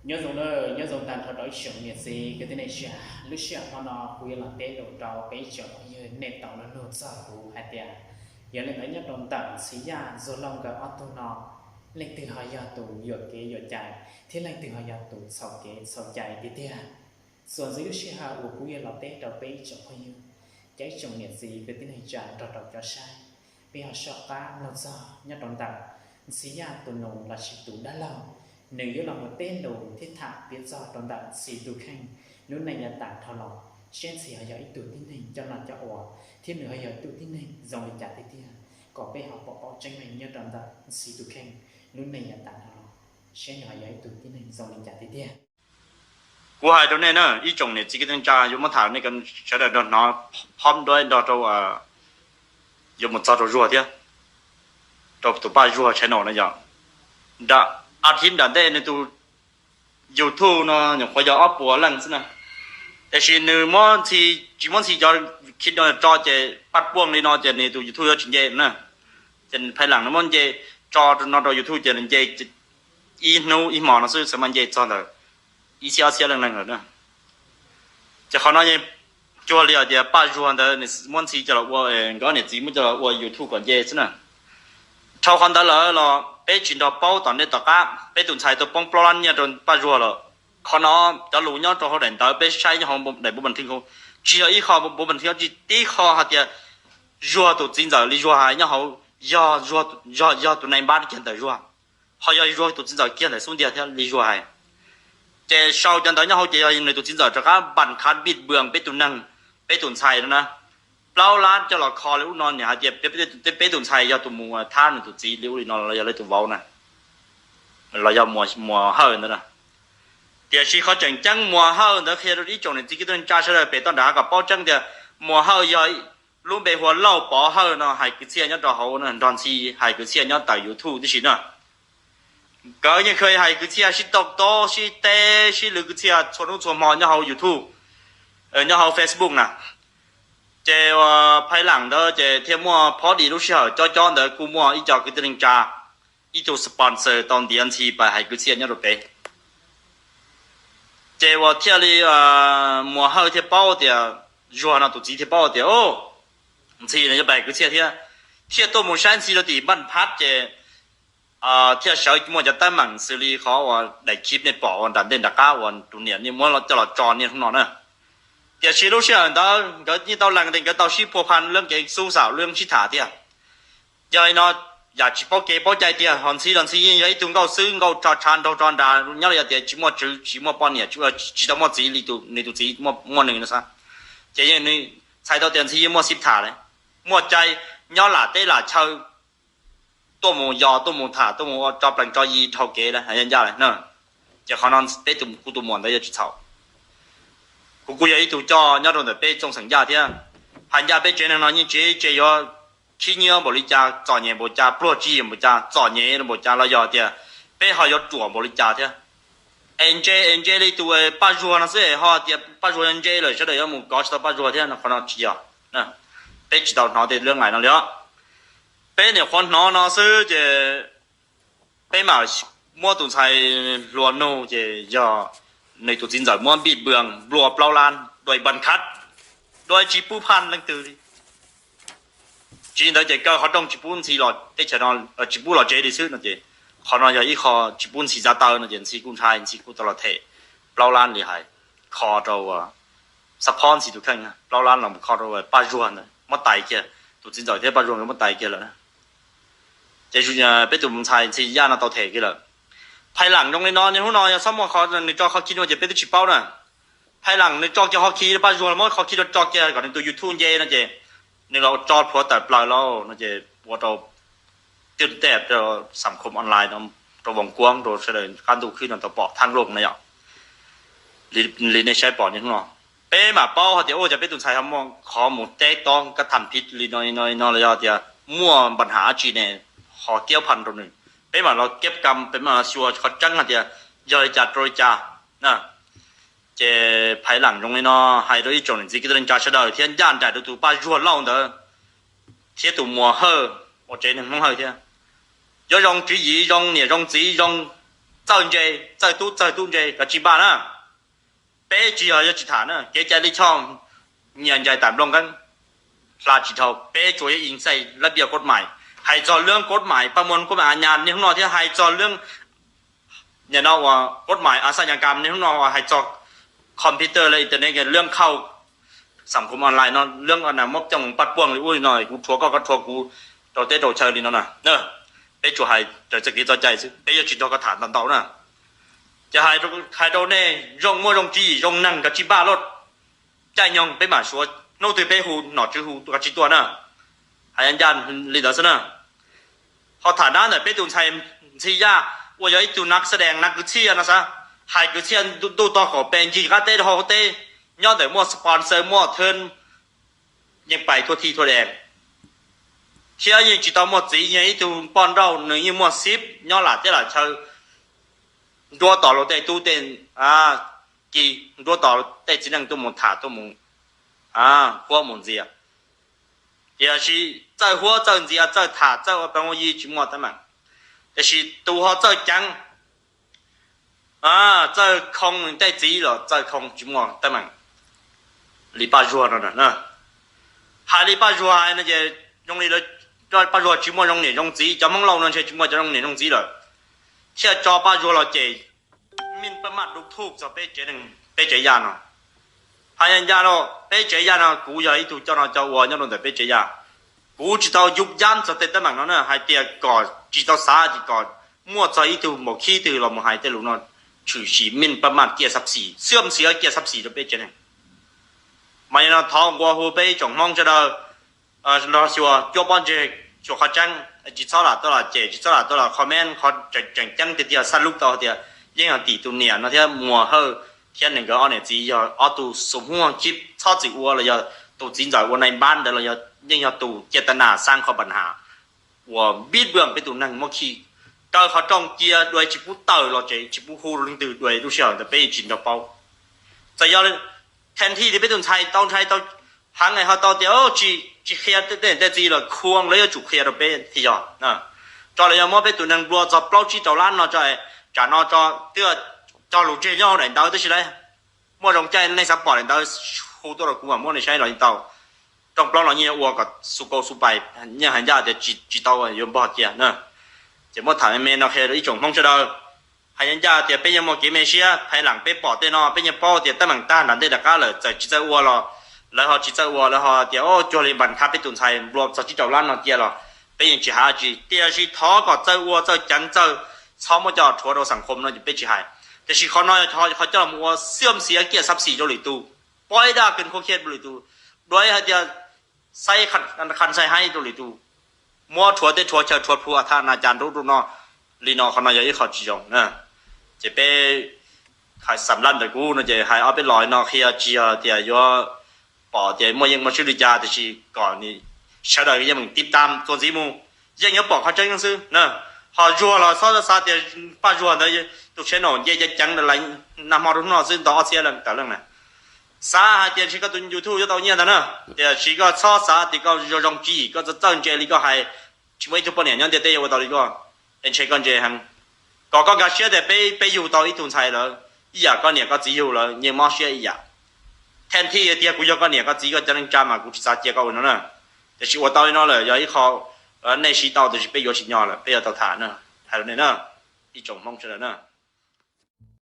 Nyob zoo, nyob zoo tag nrho rau ib tsoom niam txiv kwv tij neej tsa. Lub sij hawm no kuv yuav los teb lus rau peb ib tsoom phooj ywg nej tau los nug txog kuv hais tias, yog li ntawd nyob rau ntawm Ntxhi Yaj Ntxhuag Lauj nkawd ob tug no, leej twg ho yog tus yuam kev yuam cai thiab leej twg ho yog tus txhaum kev txhaum cai tiag tiag? Txuas ntxiv lub sij hawm uas kuv yuav los teb rau peb ib tsoom phooj ywg, cov ib tsoom niam txiv kwv tij neej tsa nrog rau cov saib, peb ho soj qab nug txog nyob rau ntawm Ntxhi Yaj tus nus los sis tus dab laug, nws yuav los mus teb lus thiab tham piav txog rau ntawm Ntxhi tus kheej lub neej yav tag dhau los, seb Ntxhi ho yog ib tug tib neeg coj noj coj ua thiab nws ho yog ib tug tib neeg zoo li cas tiag tiag, kom peb ho pom paub tseeb meej nyob rau ntawm Ntxhi tus kheej lub neej yav tag dhau los, seb nws ho yog ib tug tib neeg zoo li cas tiag tiag. Kuv hais rau nej na, ib tsoom niam txiv kwv tij neej tsa, yuav muab tham nej sawv daws nrog hnov, phob duab nrog rau, yuav mus txog rau Zuag thiab, rau tus Paj Zuag channel no yog, nram a thib nram ntej nws tus YouTube no nyuam qhuav yog ob puas leej xwb na, tiam sis nws muab Ntxhi, tsis muab Ntxhi cov khi no tso ces paj puaj li no ces nws tus YouTube yuav tsis nce na. Ces Phaj Lam nws muab nce tso no rau YouTube ces nws nce ib hnub ib hmo no xwb, xav mas nce txog ntawm ib txhiab ob txhiab leej neeg lawm na. Ces qhov no yeej cuag li hais tias Paj Zuag ntawd nws muab Ntxhi coj los ua, nkawd niam txiv muab coj los ua YouTube kom nce xwb na. Dhau qhov ntawd lawm los peb tsis nrog paub tom ntej tom qab, peb tus ntxhais tau poob plaub lab nyiaj rau Paj Zuag lawm. Qhov no cov lus nyob rau hauv daim ntawv peb saib nyob hauv daim npauv npas thwj, tsis yog ib qho npauv npas thwj, tsis tib qho hais tias Zuag tus txiv ntxawm li Zuag hais nyob hauv, yog, yog tus nai npab kiag ntawm Zuag, ho yog Zuag tus txiv ntxawm kiag ntawm xub ntiag thiab li Zuag hais. Ces sau cov ntawv nyob hauv ces yog nws tus txiv ntxawm rov qab npas khav npij npws peb tus neeg, peb tus ntxhais no na, plaub lab coj los kho li ub no, nws hais tias peb tus ntxhais yog tus mus thab nws tus txiv li ub li no los yog li tus vauv na, los yog Muas Hawj ntawd na. Tiam sis qhov tseem ceeb Muas Hawj ntawd qhia rau ib tsoom niam txiv kwv tij neej tsa sawv daws pem toj nram hav kom paub tseeb tias Muas Hawj yog lub npe hu ua Lauj Pov Hawj no hais kwv txhiaj nyob rau hauv no, nrog Ntxhi hais kwv txhiaj nyob tawm YouTube tib si na. Nkawd yeej kheev hais kwv txhiaj sib tau tob sib teb sib lwv kwv txhiaj txhua hnub txhua hmo nyob hauv YouTube, nyob hauv Facebook na. Ces Phaj Lam ntawd ces thiaj muaj phov dis lub sij hawm cob cob ntawd kuj muaj ib co kwv tij neej tsa, ib tug sponsor tau ntiav Ntxhi pais hais kwv txhiaj nyob rau pem. Ces uas thiaj li Muas Hawj thiaj paub tias, Zuag no tus txiv thiaj paub tias Ntxhi no yuav pais hais kwv txhiaj thiab, thiaj tuaj mus saib Ntxhi rau tim npaj phab ces thiaj sawv muaj cov teeb meem xws li qhov uas daim clip nej pom uas nram ntej nram qab uas tus niam nej muab coj los tso niaj hnub no na. Tiam sis lub sij hawm ntawd nkawd yeej tau lees tias nkawd tau sib phua pha lub kev xub xaum lub sib tham tiag. Yog li no yam tsis paub kev paub cai tiag, ho Ntxhi los Ntxhi yeej yog ib tug nkauj xwb nkauj tso tshav nraug tso nrag nyob li, yog tias tsis muaj tswv tsis muaj poj niam, tsis tau muaj txiv li nws tus txiv muaj nws no xwb. Ces yeej nws txhais tau tias Ntxhi yeej muaj xib tham li, muaj cai nyob lam teb lam chaw, tuaj mus yos tuaj mus tham tuaj mus ua tso plees tso yi dhau kev lawm ncaj lawm na. Ces qhov no peb tus, kuv tus muam ntawd yuav tsis txhaum. Kuv kuj yog ib tug coj nyob rau ntawm peb txooj xeem ncaj thiab. Hais ncaj peb tsev neeg no yeej tsis tseem yuav khib nyiab npaum li cas, txom nyem npaum cas, pluag tswv yim npaum cas, txom nyem npaum cas los yog tias peb ho yuav ruam npaum li cas thiab. Es ntse es ntse li tus Paj Zuag no xwb es ho tias Paj Zuag ntse lawm sawv daws yuav mus kov tsis tau Paj Zuag thiab no, qhov no tsis yog. Peb tsis tau hnov tej lub nqaim no li os. Peb nyuam qhuav hnov no xwb ces peb mam muab tus ntxhais hluas nug ces yog nws tus txiv ntxawm muab npij npws nplua plaub lab dua ib npaj khav, dua tsis pub phaj leej twg li. Tsis li ntawd ces kaw qhov rooj tsis pub Ntxhi los teb chaws no, tsis pub los tsev li xwb no ces qhov no yog ib qho tsis pub Ntxhi txav taw no ces Ntxhi kuj ntshai, Ntxhi kuj tau los them plaub lab li hais, kho rau, xab phob Ntxhi tus kheej plaub lab los kho rau Paj Zuag ntawd muab tais kiag, tus txiv ntxawm thiab Paj Zuag nkawd muab tais kiag lawm. Ces peb tus ntxhais Ntxhi Yaj no tau them kiag lawm. Phaj Lam zoo li no niaj hnub no yog txhob muaj qhov nws tso qhov khi no ces peb twb tsis paub na. Phaj Lam nws tso kiag qhov khi, Paj Zuag muab qhov khi rau tso kiag kom nws tus YouTube nce no ces nws los tso plhuav tawm plaws lauj no ces ua rau twb tej rau xam khom online no, rau voos kuab rau sawv daws qab ntuj khwb no tau pom thaj looj na yom. Li nej saib pom niaj hnub no peb mam paub hais tias ua cas peb tus ntxhais ho muaj qhov mus teb tob kab tham phiv li no no los yog tias muaj npaj ham dab tsi ne ho kiab phaj rau nws. Peb mam los kiab kam, peb mam los xyuas qhov tseeb hais tias yog li cas rau li cas na. Ces Phaj Lam zoo li no hais rau ib tsoom niam txiv kwv tij neej tsa sawv daws thiab ncaj nraim rau tus Paj Zuag Lauj ntawd thiab tus Muas Hawj uas tsev neeg Hmoob Hawj thiab. Yuav zoo tswv yim, zoo niam zoo txiv, zoo txawj ntse, txawj tub txawj tub ntse koj tsis npaj na. Peb tsis yog yuav tsis tham na, kev cai lij choj nyias ncaim tam nplooj nqeeb hla tsis dhau, peb tsuas yuav ib xeej lab piaj kod mais, hais txog lwm kod mais paj muag kod mais a nyas niaj hnub no thiab hais txog lwm nim no uas kod mais a xaj nyas kam niaj hnub no uas hais txog computer la internet lwm khauj xam khum online no lwm na muab coj mus paj puaj li ub li no kuv rhuav koj koj rhuav kuv rau teb rau chaw li no na. Peb tsuas hais raws txoj kev txoj cai xwb, peb yuav tsis nrog koj tham ntau ntau na. Ces hais rau nej zoo muaj zoo tswv yim zoo neeg koj tsis npaj loj, caij nyoog peb mam suav, hnub twg peb hu nom tswv hu koj tsis tuaj na. Hais ncaj li ntawd xwb na. Ho tham dab ntawm peb tus ntxhais Ntxhi Yaj uas yog ib tug nav xab dees nav kwv txhiaj no xav, hais kwv txhiaj ntuj tog qaum pes ncig qab teb rau hauv teb, nyob ntawm muaj sponsor muaj thawj yeej pais thua thi thua dees, thiab yeej tsis tau muaj txiv, yog ib tug poj nrauj nws yeej muaj xib nyob lam teb lam chaw, nruab tos luag tej tub tej ki, nruab tos tej txiv neej tuaj mus tham tuaj mus huab mus ntxias. Tiam sis txawj huab txawj ntxias txawj tham txawj ua peev ua yi tsis muaj teeb meem, tiam sis tus ho txawj ceev, txawj khoo tej txiv los txawj khoo tsis muaj teeb meem li Paj Zuag no. Hais li Paj Zuag hais no ces zoo li Paj Zuag tsis muaj zoo niam zoo txiv, cov Hmoob Lauj no ntshe tsis muaj cov zoo niam zoo txiv lawm, thiaj tso Paj Zuag los ces mij pab maj du thuj txog peb tsev neeg peb tsev yaj no. Hais ncaj los peb tsev yaj no kuv yog ib tug coj no coj ua nyob rau ntawm peb tsev yaj, kuv tsis tau yub yab txog tej teeb meem no na, hais tias kom tsis tau xav ces kom muaj txog ib tug npaum khib twg los mus hais tej lus no, tshwm sim mij pab maj kiaj xab xis xwb, xwb kiaj xab xis rau peb tsev neeg. Mas yog no thov nqua hu peb ib tsoom Hmoob sawv daws los xyuas cuab pob ntseg, xyuas qhov tseeb, tsis txhob lam tuaj los cem, tsis txhob lam tuaj los comment qhov tseem ceeb tiag tiag xab lub tau tias yeej yog tim tus niam no thiab Muas Hawj thiab nws nkawd ob niam txiv yog ob tug xus muag tsis txhob txwm ua los yog tus txiv ntxawm ua nai npab ntawd los yog yeej yog tus cia ta nas xaab qhov npa has uas npib npwam peb tus neeg muab khi raws qhov rooj cia dua tsis pub tawm los tsev tsis pub hu leej twg dua lub sij hawm ntawd peb yeej tsis nrog paub. Txawm yog theej thij li peb tus ntxhais tau ntshai tau heev ho tau tias tsis qhia tej niam tej txiv los khuam lawv yuav tsum qhia rau peb thiaj yog. Tso los yog muab peb tus neeg nplua txog plaub tsib rau lab no tso, tsam no tso twb cog lus tseg nyob hauv daim ntawv tib si lauj. Muaj zoo caij nej xav pom daim ntawv hu tuaj rau kuv mam muab nej saib los yeej tau. Rooj plaub no yeej ua kom xu kau xu pais, yeej hais ncaj tias tsis tau yuav npog kiag na. Ces muab tham me me no qhia rau ib tsoom Hmoob sawv daws. Hais ncaj tias peb yeej muaj kev me siab, phais lam peb pom tej no peb yeej paub tias teeb meem tag nram ntej rov qab lawm, txawm tsis txawj ua los lawv ho tsis txawj ua, lawv ho tias cuag li npas khab peb tus ntxhais nplua txog tsib rau lab no cia los peb yeej tsis hais dab tsi, tiam sis thov kom txawj ua txawj ceev txawj, txhob muab coj rhuav rau xam khom no ces peb tsis hais. Tiam sis qhov no yog qhov coj los ua xiam xiav kiaj xab xis rau lwm tus, pov ib daj kws khuab khiab rau lwm tus, dua ib hais tias xaib qha ntshai haib rau lwm tus, muab rhuav teb rhuav chaw rhuav plhu a thaj na cas nrub rau no li no, qhov no yog ib qho tsis zoo. Ces peb hais xam laj ntawm kuv no ces hais ob peb los no qhia tsis yog tias yuav pom tias muaj yeej muaj swb li cas, tiam sis kom sawv daws yeej meem tib tam txuas ntxiv mus, yeej yuav pom qhov tseeb xwb. Ho Zuag los txhob xav tias Paj Zuag ntawd tus tsheb no nce ceev ceev nag hmo rau hnub no xwb ntau ob txhiab leej tawm leej na. Xav hais tias ntshe koj tus YouTube yuav tau nyiaj ntag na, tiam sis koj txhob xav tias koj zoo zoo tswv yim koj txawj txawj ntse li koj hais, tsis muaj ib tug poj niam nyob ntiaj teb yuav ua tau li koj, es ntshe koj ntse heev. Kom koj nkag siab tias peb, peb yug tau ib tug ntxhais lawm, ib yam koj niam koj txiv yug lawm yeej mob siab ib yam. Theej thij tias kuv yog koj niam koj txiv koj cov neej tsa mas kuv tsis xav cia koj ua no na. Tiam sis ua tau li no lawm yog ib qho nej siv tau, tiam sis peb yuav tsis nyo lawm, peb yuav tau tham na, hais rau nej na, ib tsoom Hmoob sawv daws na.